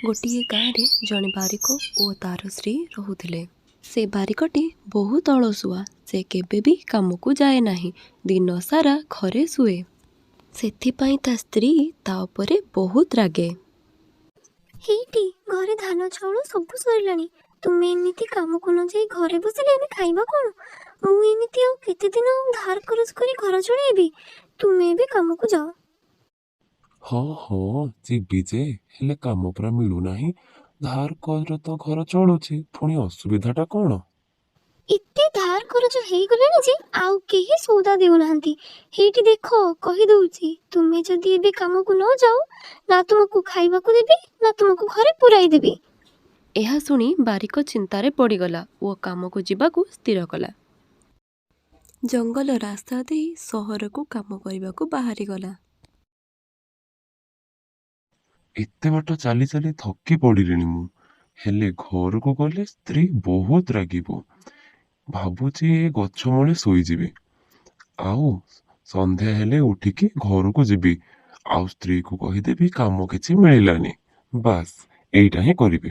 ଗୋଟିଏ ଗାଁରେ ଜଣେ ବାରିକ ଓ ତାର ସ୍ତ୍ରୀ ରହୁଥିଲେ। ସେ ବାରିକଟି ବହୁତ ଅଳସୁଆ। ସେ କେବେ ବି କାମକୁ ଯାଏ ନାହିଁ, ଦିନସାରା ଘରେ ଶୁଏ। ସେଥିପାଇଁ ତା ସ୍ତ୍ରୀ ତା ଉପରେ ବହୁତ ରାଗେ। ହେଇଟି, ଘରେ ଧାନ ଚାଉଳ ସବୁ ସରିଲାଣି। ତୁମେ ଏମିତି କାମକୁ ନ ଯାଇ ଘରେ ବସିଲେ ଆମେ ଖାଇବା କ'ଣ? ମୁଁ ଏମିତି ଆଉ କେତେଦିନ ଧାର କରଜ କରି ଘର ଚଳେଇବି? ତୁମେ ଏବେ କାମକୁ ଯାଅ। ହଁ ହଁ, ଯିବି ଯେ, ହେଲେ କାମ ପରା ମିଳୁନାହିଁ। ଧାର କରଜ ତ ଘର ଚଳୁଛି, ପୁଣି ଅସୁବିଧାଟା କ'ଣ? ଏତେ ଧାର କରଜ ହେଇଗଲାଣି ଯେ ଆଉ କେହି ସଉଦା ଦେଉନାହାନ୍ତି। ହେଇଟି ଦେଖ, କହିଦଉଛି, ତୁମେ ଯଦି ଏବେ କାମକୁ ନ ଯାଅ, ନା ତୁମକୁ ଖାଇବାକୁ ଦେବି ନା ତୁମକୁ ଘରେ ପୁରାଇ ଦେବି। ଏହା ଶୁଣି ବାରିକ ଚିନ୍ତାରେ ପଡ଼ିଗଲା ଓ କାମକୁ ଯିବାକୁ ସ୍ଥିର କଲା। ଜଙ୍ଗଲ ରାସ୍ତା ଦେଇ ସହରକୁ କାମ କରିବାକୁ ବାହାରିଗଲା। ଏତେ ବାଟ ଚାଲି ଚାଲି ଥକି ପଡ଼ିଲିଣି ମୁଁ। ହେଲେ ଘରକୁ ଗଲେ ସ୍ତ୍ରୀ ବହୁତ ରାଗିବ। ଭାବୁଛି ଏ ଗଛ ମୂଳେ ଶୋଇଯିବି, ଆଉ ସନ୍ଧ୍ୟା ହେଲେ ଉଠିକି ଘରକୁ ଯିବି, ଆଉ ସ୍ତ୍ରୀକୁ କହିଦେବି କାମ କିଛି ମିଳିଲାନି। ବାସ୍, ଏଇଟା ହିଁ କରିବି।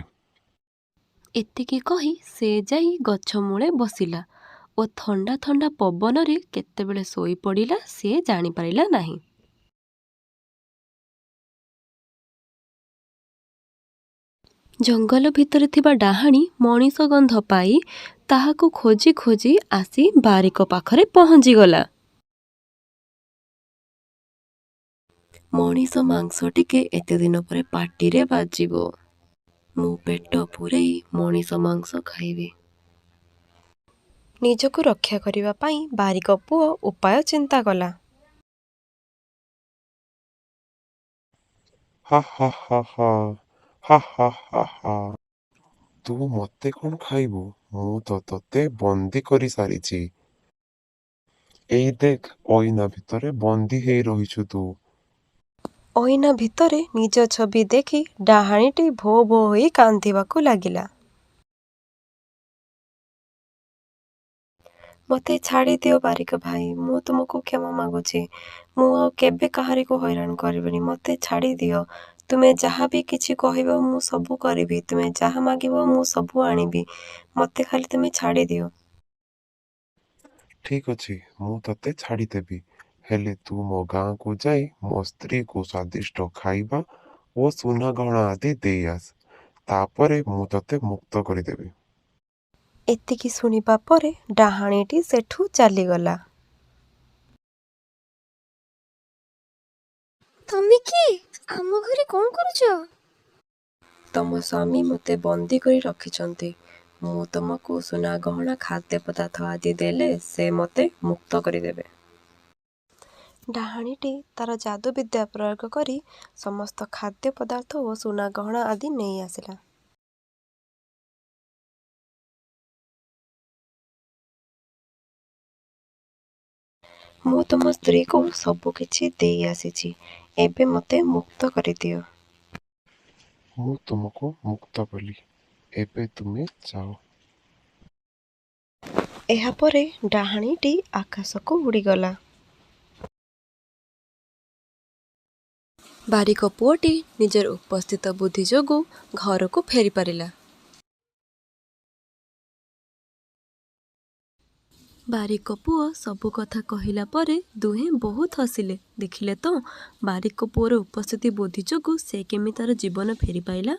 ଏତିକି କହି ସେ ଯାଇ ଗଛ ମୂଳେ ବସିଲା ଓ ଥଣ୍ଡା ଥଣ୍ଡା ପବନରେ କେତେବେଳେ ଶୋଇପଡ଼ିଲା ସେ ଜାଣିପାରିଲା ନାହିଁ। ଜଙ୍ଗଲ ଭିତରେ ଥିବା ଡାହାଣୀ ମଣିଷ ଗନ୍ଧ ପାଇ ତାହାକୁ ଖୋଜି ଖୋଜି ଆସି ବାରିକ ପାଖରେ ପହଞ୍ଚିଗଲା। ମଣିଷ ମାଂସ ଟିକେ ଏତେ ଦିନ ପରେ ପାଟିରେ ବାଜିବ। ମୁଁ ପେଟ ପୂରେଇ ମଣିଷ ମାଂସ ଖାଇବି। ନିଜକୁ ରକ୍ଷା କରିବା ପାଇଁ ବାରିକ ପୁଅ ଉପାୟ ଚିନ୍ତା କଲା। ହା ହା ହା ହା, ହା ହା ହା ହା। ତୁ ମତେ କ'ଣ ଖାଇବୁ? ମୁଁ ତ ତତେ ବନ୍ଦୀ କରି ସାରିଛି। ଏଇ ଦେଖ, ଅଇନା ଭିତରେ ବନ୍ଦୀ ହେଇ ରହିଛୁ ତୁ। ଅଇନା ଭିତରେ ନିଜ ଛବି ଦେଖି ଡାହାଣୀଟି ଭୋ ଭୋ ହୋଇ କାନ୍ଦିବାକୁ ଲାଗିଲା। ମୋତେ ଛାଡ଼ିଦିଅ ବାରିକ ଭାଇ, ମୁଁ ତୁମକୁ କ୍ଷମା ମାଗୁଛି। ମୁଁ ଆଉ କେବେ କାହାରିକୁ ହଇରାଣ କରିବିନି। ମୋତେ ଛାଡ଼ିଦିଅ। ତୁମେ ଯାହା ବି କିଛି କହିବ ମୁଁ ସବୁ କରିବି। ତୁମେ ଯାହା ମାଗିବ ମୁଁ ସବୁ ଆଣିବି। ମୋତେ ଖାଲି ତୁମେ ଛାଡ଼ିଦିଅ। ଠିକ୍ ଅଛି, ମୁଁ ତତେ ଛାଡ଼ିଦେବି। ହେଲେ ତୁ ମୋ ଗାଁକୁ ଯାଇ ମୋ ସ୍ତ୍ରୀକୁ ସ୍ୱାଦିଷ୍ଟ ଖାଇବା ଓ ସୁନା ଗହଣା ଆଦି ଦେଇ ଆସ। ତାପରେ ମୁଁ ତତେ ମୁକ୍ତ କରିଦେବି। ଏତିକି ଶୁଣିବା ପରେ ଡାହାଣୀଟି ସେଠୁ ଚାଲିଗଲା। ତମେ କିଏ? ଆମ ଘରେ କ'ଣ କରୁଛ? ତମ ସ୍ୱାମୀ ମୋତେ ବନ୍ଦୀ କରି ରଖିଛନ୍ତି। ମୁଁ ତୁମକୁ ସୁନା ଗହଣା, ଖାଦ୍ୟ ପଦାର୍ଥ ଆଦି ଦେଲେ ସେ ମୋତେ ମୁକ୍ତ କରିଦେବେ। ଡାହାଣୀଟି ତାର ଯାଦୁ ବିଦ୍ୟା ପ୍ରୟୋଗ କରି ସମସ୍ତ ଖାଦ୍ୟ ପଦାର୍ଥ ଓ ସୁନା ଗହଣା ଆଦି ନେଇ ଆସିଲା। ମୁଁ ତୁମ ସ୍ତ୍ରୀକୁ ସବୁକିଛି ଦେଇ ଆସିଛି। ଏବେ ମୋତେ ମୁକ୍ତ କରିଦିଅ। ମୁଁ ତୁମକୁ ମୁକ୍ତ କଲି। ଏବେ ତୁମେ ଯାଅ। ଏହାପରେ ଡାହାଣୀଟି ଆକାଶକୁ ଉଡ଼ିଗଲା। ବାରିକ ପୁଅଟି ନିଜର ଉପସ୍ଥିତ ବୁଦ୍ଧି ଯୋଗୁଁ ଘରକୁ ଫେରିପାରିଲା। ବାରିକ ପୁଅ ସବୁ କଥା କହିଲା ପରେ ଦୁହେଁ ବହୁତ ହସିଲେ। ଦେଖିଲେ ତ, ବାରିକ ପୁଅର ଉପସ୍ଥିତି ବୁଦ୍ଧି ଯୋଗୁଁ ସେ କେମିତି ତାର ଜୀବନ ଫେରି ପାଇଲା।